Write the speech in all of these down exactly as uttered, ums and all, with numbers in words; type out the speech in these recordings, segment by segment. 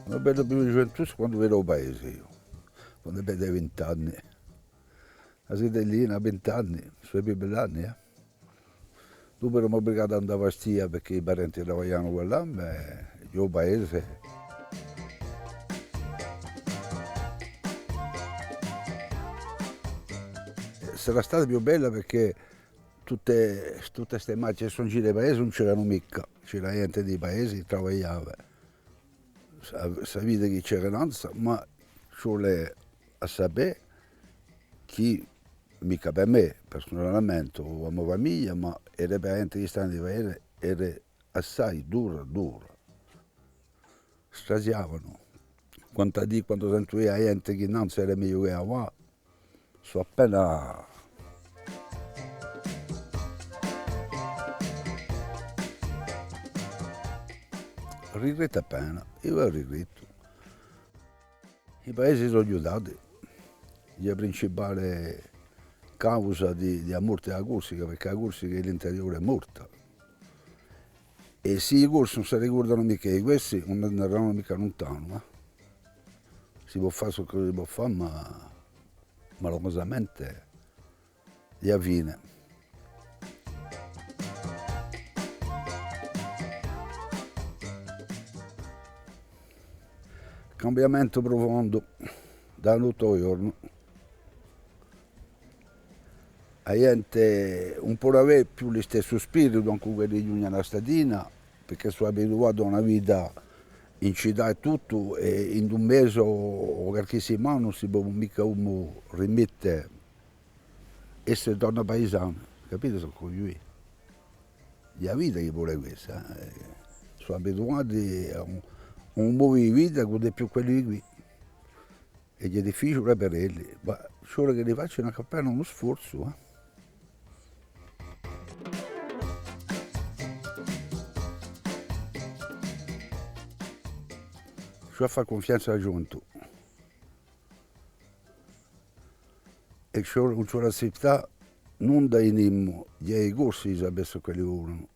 A me bella prima ghjuventù hè quandu era à u paese eiu, quandu aviu vint'anni. A zitellina, vint'anni, sò i più bell'anni, eh. Dopu eramu ubligati à andà à Bastia perchè i parenti travagliavanu quallà, ma eiu u paese. Sarà stata più bella perchè tutte, tutte ste machje chì sò in giru à i paesi ùn c'eranu micca, c'era ghjente di i paesi chì travagliava. Sa-, sapete chì c'era nanzu, ma ci vole à sapè chì, micca per mè, persunalmente, o a mo famiglia, ma era per a ghjente chì stava in i paesi, era assai dura, dura. Straziavanu. Quant'è chì, quandu sentu eiu a ghjente chì nanzu era megliu chè avà, sò appena, rigrettu appena, eiu rigrettu. I paesi sò ghjutati, hè a principale causa di, di a morte di a Corsica, perchè a Corsica in l'interiore hè morta. È s'è i Corsi ùn si ricordanu micca di questi, ùn andaranu micca luntanu, eh. Si pò fà ciò chì si pò fà, ma malurosamente hè a fine. Cambiamentu prufondu da notte à u ghjornu. A ghjente ùn pò avè più listessu spiritu, ancu quelli chì ghjunghjenu à a statina, perchè sò abituati à una vita in cità è tuttu, è in un mese o, o qualchissimanu ùn si pò micca rimette, esse torna paisanu, capite ciò ch'o vogliu dì? Hè a vita chì vole questa, eh. Sò abituati à un, un modu di vita chì ùn hè più quellu di quì. È hè difficiule per elli, ma ci vole ch'elli faccianu appena un sforzu, eh. Ci vole à fà cunfianza à a ghjuventù. È ci vole, ùn ci vole à accettà nunda di nimu, hè i Corsi chì sapenu ciò ch'elli volenu.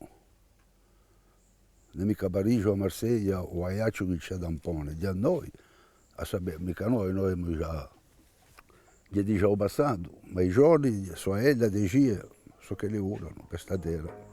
Ùn hè micca Parigi o Marseglia o Aiacciu chì ci tampona, hè noi, à sapè, micca noi, noi emu digià, hè digià u passatu, ma i ghjovani sò elli à decidere ciò ch'elli volenu per sta terra.